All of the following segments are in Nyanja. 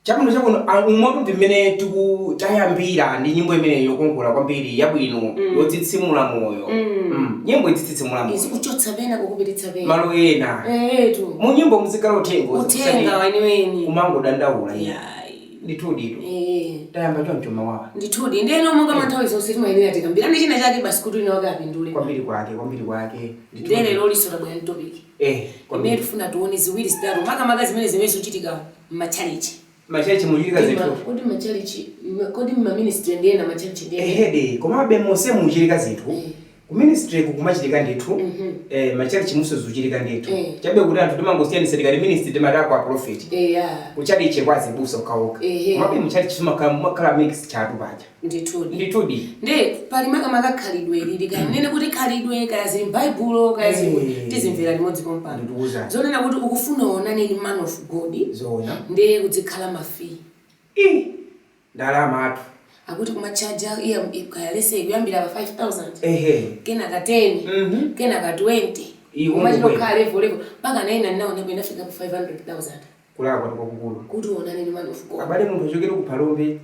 Chabwino, chabwino. Umotu ndi mmene tikutayambira ndi nyimbo imeneyi yokongola kwambiri, yabwino, yotsitsimula moyo. Nyimbo itsitsimula moyo. Izikuchotsa pena, kukupititsa pena. Malo ena. Etu. Mu nyimbo muzikhala uthenga. Uthenga weniweni. Kumangodandaula iya. Yayi. Ndithuditu. Tayamba choncho mawawa. Ndithudi, ndeno monga manthawi zonse timayenera tikambirane china chake basi kuti wina wake apindule. Kwambiri kwake, kwambiri kwake. Ndiye lero liso tabwera ndi topic imene tifuna tione ziwiri zitatu, makamaka zimene zikuchitika m'matchalichi. Machechi muchitika zinthu. Kodi matchalichi, kodi mmaministry ndiyena, matchalichi ndiyena? Ehede, komabe monse muchitika zinthu. Ku ministry kukumachitika ndithu. Machalichi muso zikuchitika ndithu. Chabe kuti anthu timangosiyanitsa, tikati ministry timati kwa prophet. Kuchalichi kwa azibusa okhaokha. Komabe muchalichi mumakhala mix chatu paja. Ndithudi. Ndithudi. Nde pali makamaka khalidwe ilili, kaya nene kuti khalidwe, kaya zili m'Baibulo, kaya zili, tizimvera limodzi pompano. Ndikuwuzani. Zonena kuti ukufuna uonane ndi man of God, Zoona. ndiye kuzikhala ma fee. Ii, ndalama atu. Akuti kumachaja iya, kaya lese kuyambira pa 5000, kenaka 10, kenaka 20, Iwo kumachita ngobwera. kukhala level level mpaka naina naona inafika pa 500,000. Kulakwa kwakukulu. Kuti uonane ndi man of God. Abale, munthu achokere ku Phalombe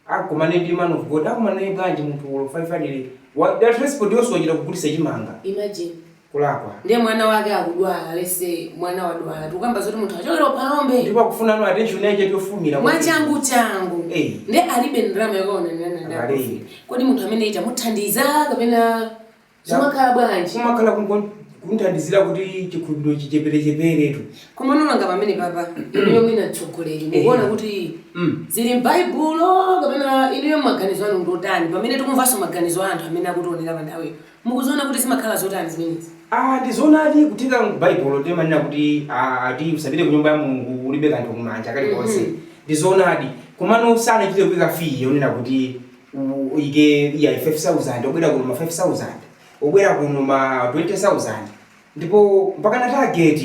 akumane ndi man of God, akumane bwanji munthu ulo 500 wa da transport yonse wachita kugulitsa chimanga? Imagine. Kulakwa. Ndiye mwana wake akudwala, lese mwana wadwala, tikukamba zoti munthu achokera ku Phalombe. Ndipo akufuna no attention yake yofumira. Mwachangu changu. Nde alibe ndalama yokaonanana ndi Abale. a prophet. Kodi munthu amene ita muthandiza kapena zimakhala bwanji? Kumakhala kunthandizira kuti chikhulupiriro chicheperecheperetu. Koma nolanga pamene papa, inuyo mwina mtsogoleri, mukuona kuti zili m'Baibulo kapena inuyo maganizo anu ndotani pamene tikumvanso maganizo a anthu amene akutionera pa nthawiyo? Mukuziona kuti zimakhala zotani zimenezi? Ah, ndizoonadi, kutheka m'Baibulo timanena kuti ati usapite ku nyumba ya Mulungu ulibe kanthu kumanja kalikonse. Ndizoonadi, komano sanachite kuika fee yonena kuti uyike iya 5000, obwera kuno ma 5000, obwera kuno ma 20,000, ndipo mpaka na target.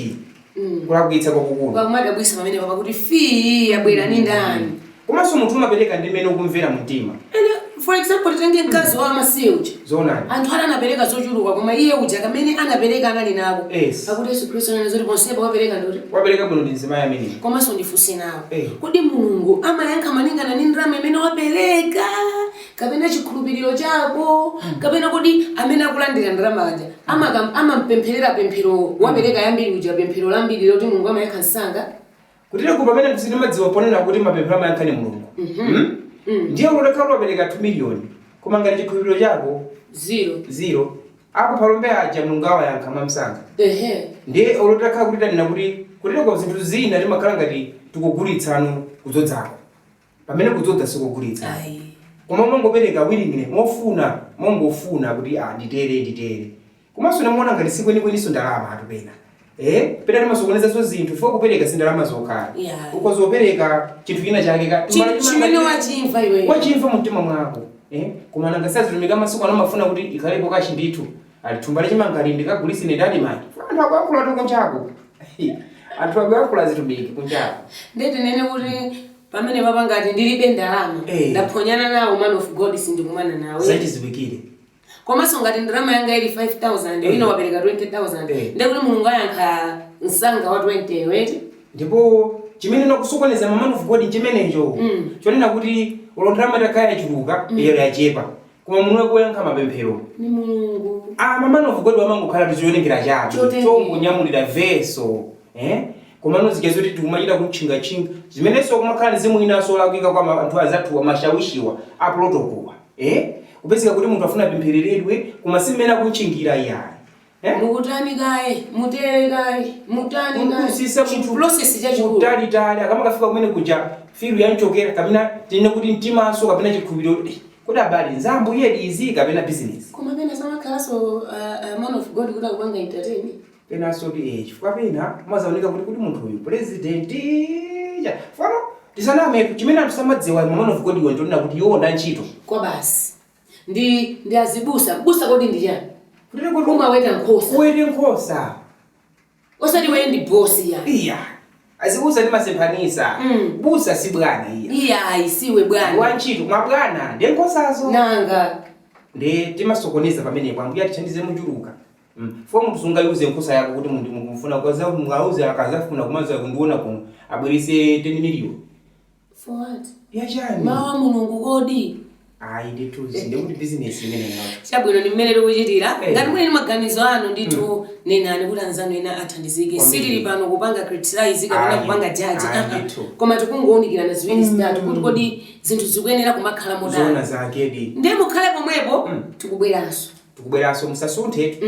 Kulakwitsa kwakukulu. Pakumadabwisa pamene papa kuti fee yabwera ni ndani? Komanso munthu umapereka ndi mmene ukumvera mumtima. And for example, titenge mkazi wa amasiye uja. Zoonadi. Anthu ana anapereka zochuluka, koma iye uja kamene anapereka anali nako. Pakuti Yesu Khristu anena zoti ponsepo wapereka ndoti Wapereka bwino ndi mzimayi ameneyi. Komanso ndifunse nawo, kodi Mulungu amayankha malingana ndi ndalama imene wapereka kapena chikhulupiriro chako, kapena kodi amene akulandira ndalama aja amampempherera pemphero wapereka yambiri uja, pemphero lambiri loti Mulungu amayankha msanga? Kutereko pamene sitimadziwa ponena kuti mapemphero amayankha ni Mulungu. Hmm? Ndiye utakhala wapereka 2 million, koma ngati chikhulupiriro chako zero, zero, ako Phalombe aja Mulungu awayankha mwamsanga. Ndiye olotakhala kuti tanena kuti kutereko zinthu zina timakhala ngati tikugulitsano kudzodzako, pamene kudzodza sikugulitsa. Ayi. Koma mongopereka willingly, mofuna, mongofuna kuti ah, nditere, nditere. Komanso namuona ngati sikwenikweninso ndalama atu pena. Pena timasokonezanso zinthu fo kupereka si ndalama zokhala. Ukozopereka chinthu china chake ka Chimene wachimva iweyo. Wachimva mumtima mwako. Koma nanga sazitumika masiku ano amafuna kuti ikhalepo cash ndithu. Ali thumba lachimangali ndikagulitse ndati mani. Anthu akuyankhula tu kunjako. Anthu akuyankhula zitumiki kunjako. Ndiye tinene kuti pamene papa ngati ndilibe ndalama, ndaphonyana nawo man of God, sindikumana nawe. Zachiziwikire. Komanso ngati ndalama yanga ili 5000, wina wapereka 20,000, ndiye kuti Mulungu ayankha msanga wa 20 weti? Ndipo chimene nakusokoneza ma man of God chimenecho, chonena kuti ulo ndalama itakhala yachuluka, iyo yachepa, koma munthu wakuyankha mapemphero ni Mulungu. Ah, ma man of God amangokhala tichionekera chabe. Chotengera. Chongonyamulira veso, Komano zija zoti tikumachita kutchingatchinga zimenenso kumakhala ndi zimu inanso olakwika kwa anthu anzathu amashawishiwa a protocol, Kupezeka kuti munthu afuna apemphereredwe, koma si mmene akutchingira iyayi, Mukutani kaye, mutere kaye, mutani kaye. Kusisa munthu Process chachikulu. Kutalitali akamakafika kumene kuja feel yanchokera, kapena tinene kuti mtimaso kapena chikhulupiriro, kodi abale, nzambuyedi izi kapena business? Koma pena samakhalanso man of God kuti akupanga entertain. Penanso ti chifukwa pena mazaoneka kuti munthu uyu president cha fano tisanametu, chimene anthu samadziwa ma man of God iwo nchonena kuti iwo nda ntchito. Kwa basi ndi azibusa busa, kodi ndi chani? Kuti umaweta nkhosa. Uwete nkhosa. Osati weye ndi bosi ya. Iya, azibusa timasemphanisa. Busa si bwana iya. Iya, ayi, siwe bwana. Wantchito mabwana ndiye nkhosazo. Nanga. Ndi timasokoneza pamenepo. Ambuye atithandize muchuluka. Fo munthu sungayuze nkhosa yako kuti munthu mukumfuna kaza mungauze akazafuna kumaza kundiona kuno abwerese 10 million. For what? Yachani? Mawu a Mulungu kodi? Ayi ndithu, ndikuti bizinesi imeneyo. Chabwino, ndi mmene tikuchitira. Ngati muli ndi maganizo anu ndithu, nenani kuti anzanu ena athandizike. Sitili pano kupanga criticize kapena kupanga judge. Ayi, Ah, ah. ndithu. Koma tikungowunikirana ziwiri zitatu kuti kodi zinthu zikuyenera kumakhala Zoona motani. zakedi. Ndiye mukhale pomwepo, tikubweranso. Tikubweranso, musasunthe.